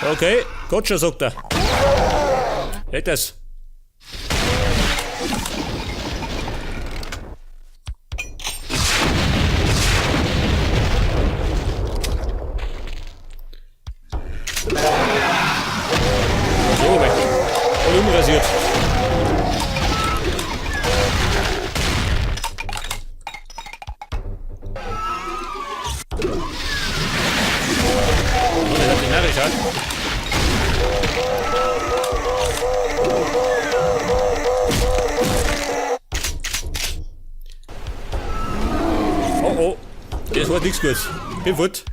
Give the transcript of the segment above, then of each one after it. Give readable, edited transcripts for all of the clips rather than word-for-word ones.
Okay, Gotcha, sagt er. Geht das? So, weg. Voll umrasiert. Oh, der hat sich narrisch an. Oh oh, das war nichts Gutes. Bin fort.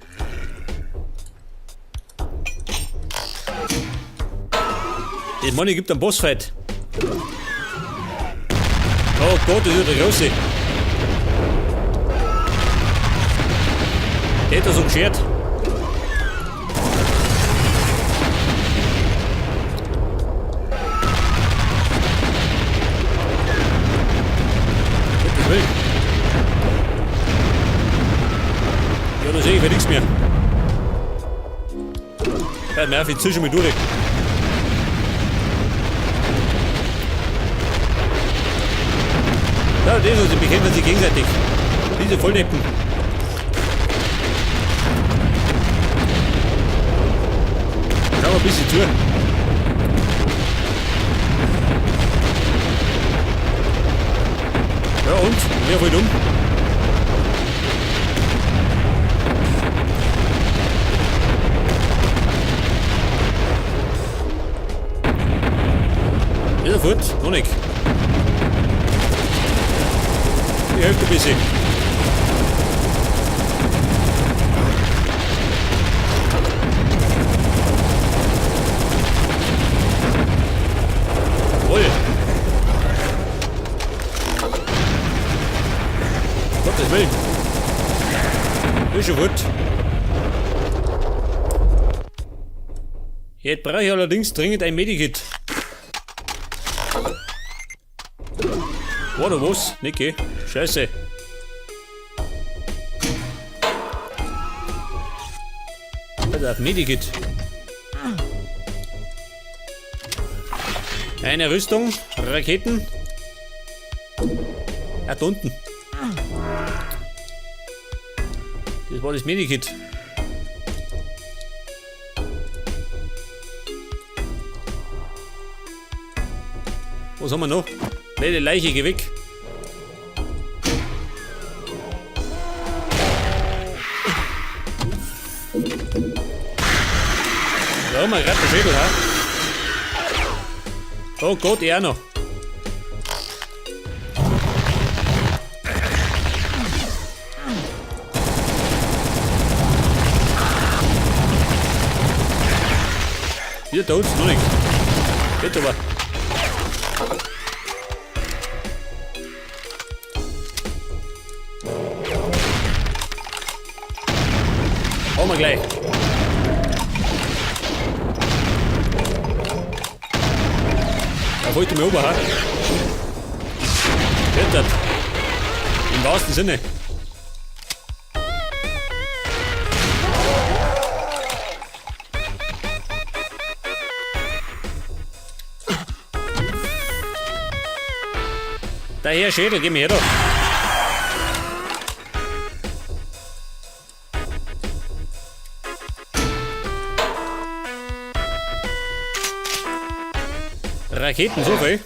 Das Money gibt einen Bossfight. Oh Gott, das ist ja der Große. Der hat da so geschert. Gottes Willen. Ja, da sehe ich nichts mehr. Ja, Murphy, zieh schon mal durch. Ja, das ist, sie bekämpfen sich gegenseitig. Diese Volldeppen. Schau mal ein bisschen zu. Ja und? Wer fällt um? Ist er fort? Noch nicht. Ich helfe ein bisschen. Jawohl. Gottes Willen. Ist schon gut. Jetzt brauche ich allerdings dringend ein Medikit. Warte, was? Niki. Scheiße. Alter, Medikit. Eine Rüstung, Raketen. Ja, da unten. Das war das Medikit. Was haben wir noch? Ne, die Leiche, geh weg. Da haben wir gerade den Schädel, ha? Oh Gott, er noch. Wieder tot? Noch nicht. Geht aber. Haben wir gleich. Da wollte mir oben, ha? Geht das? Im wahrsten Sinne. Daher Schädel, geh mir her da. Raketen, so viel.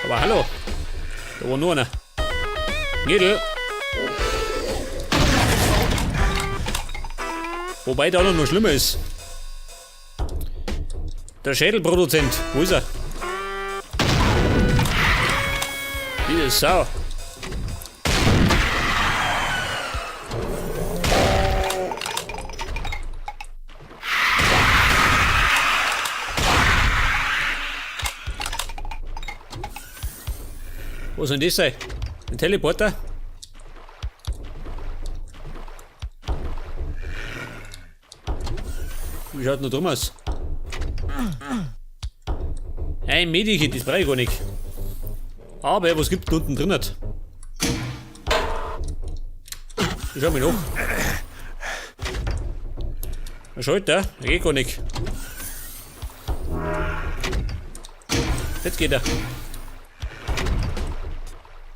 Aber hallo. Da war nur einer. Mädel. Wobei der noch schlimmer ist. Der Schädelproduzent. Wo ist er? Diese Sau. Wo soll denn das sein? Ein Teleporter? Wie schaut denn da drum aus? Ein Medikit, das brauche ich gar nicht. Aber was gibt denn unten drin? Ich schau mal nach. Ein Schalter, der geht gar nicht. Jetzt geht er.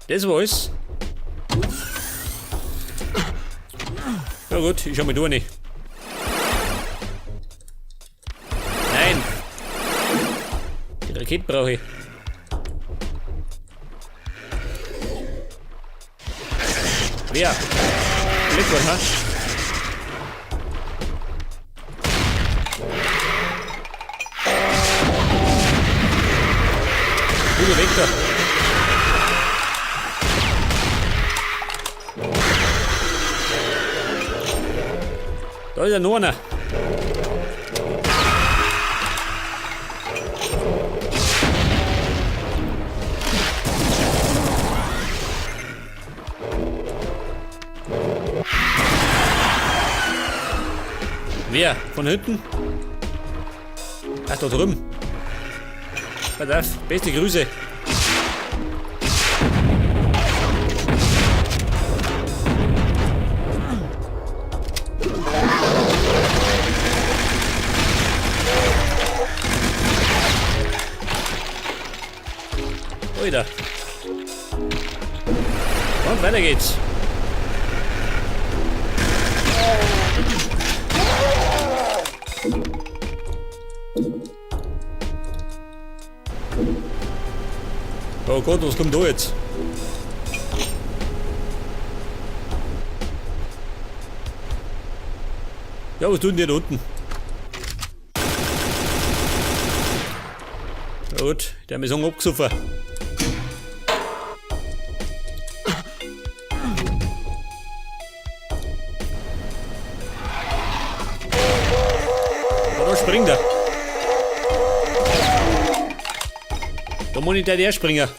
Das war alles. Ja gut, ich schau mal da nicht. Nein! Die Rakete brauche ich. Wer? Glückwunsch, ha? Guter Weg da. Da ist ja noch einer. Wer? Von hinten? Ach, da drüben. Pass auf, beste Grüße. Alter. Und weiter geht's. Oh Gott, was kommt da jetzt? Ja, was tun die da unten? Ja gut, der hat mich so abgesoffen. Oh, da springt er. Da muss ich der springen.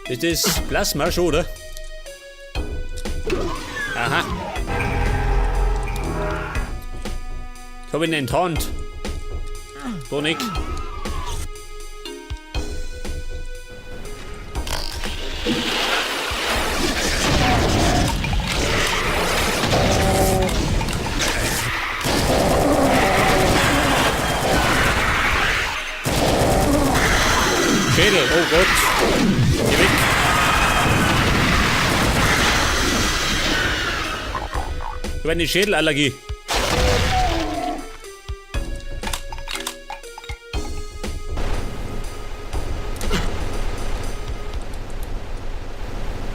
Ist das Plasma schon, oder? Aha. Ich hab ihn enttarnt. Da nicht. Schädel, oh Gott. Geh weg. Ich hab eine Schädelallergie.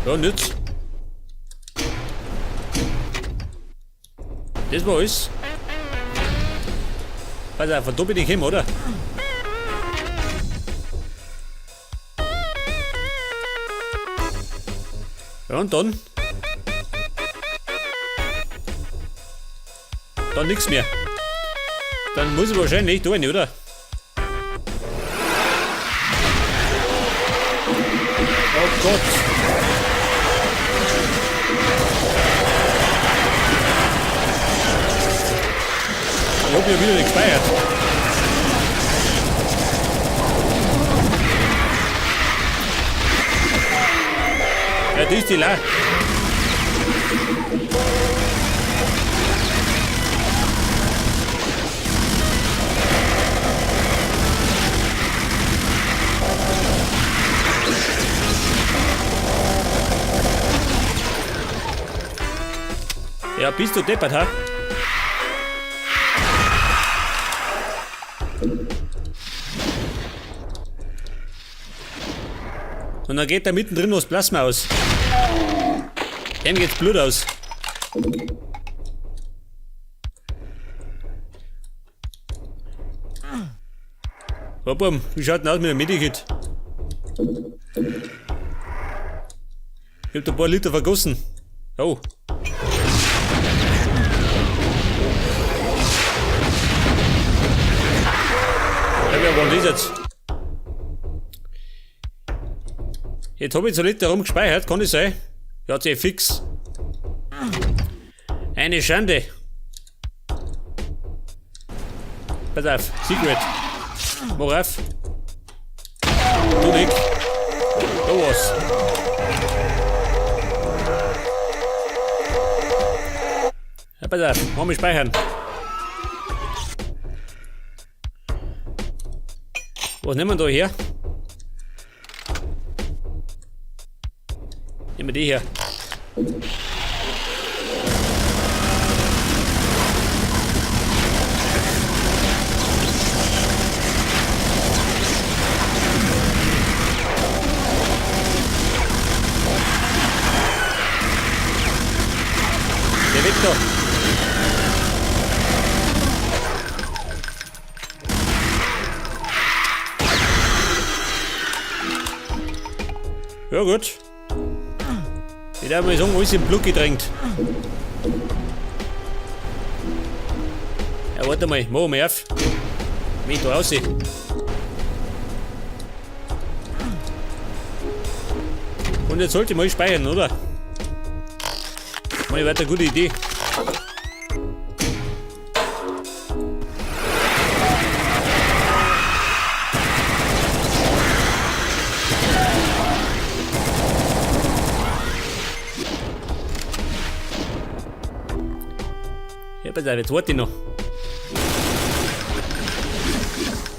Ja, nütz. Das war alles. Pass auf, von da bin ich gekommen, oder? Ja, und dann? Dann nix mehr. Dann muss ich wahrscheinlich da rein, oder? Oh Gott! Ich hab ja wieder nicht gespeichert. Ja, das ist die La. Ja, bist du deppert, ha? Und dann geht da mittendrin noch das Plasma aus. Dem geht's Blut aus. Oh, Bum, wie schaut denn aus mit dem Medikit? Ich hab da ein paar Liter vergossen. Oh. Ja, wer war denn das jetzt? Jetzt hab ich so Liter rumgespeichert, kann das sein? Ja, eh fix. Eine Schande. Pass auf, Secret. Mach auf. Du nicht. Da was. Ja, pass auf, mach mich speichern. Was nehmen wir da her? Nehmen wir die hier. Der weg da. Ja gut. Ich darf mal sagen, alles im Blut getränkt. Ja, warte mal, machen wir auf. Wie ich da aussehe. Und jetzt sollte ich mal speichern, oder? Mal weiter, gute Idee. Ja, pass auf, jetzt warte ich noch.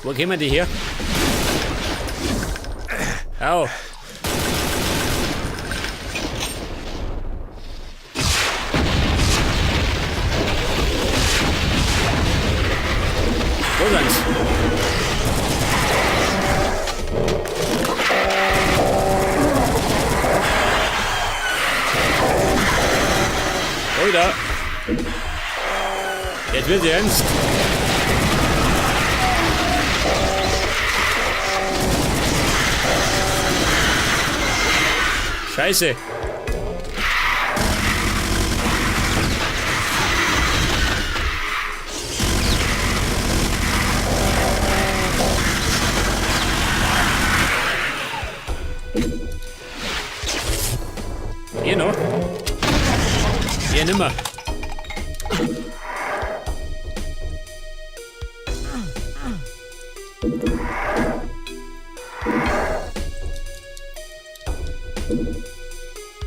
Wo kommen die her? Au. Wo sind's? Alter. Jetzt wird ernst. Scheiße. Hier noch. Hier nimmer.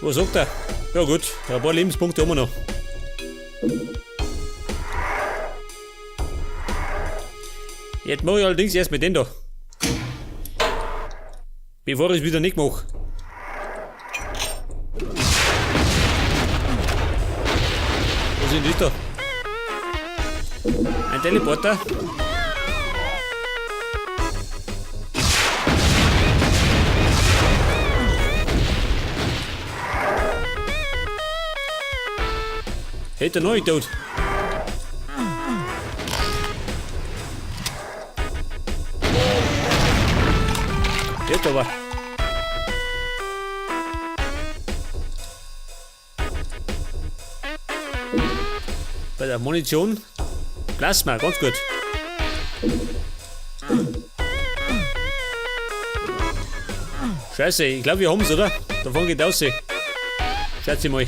Was sagt er? Ja gut, ein paar Lebenspunkte haben wir noch. Jetzt mache ich allerdings erst mit dem da. Bevor ich es wieder nicht mache. Wo sind die da? Ein Teleporter. Hätte neu tot. Jetzt aber. Bei der Munition. Plasma, ganz gut. Scheiße, ich glaube, wir haben's, oder? Davon geht aus. Schätze ich mal.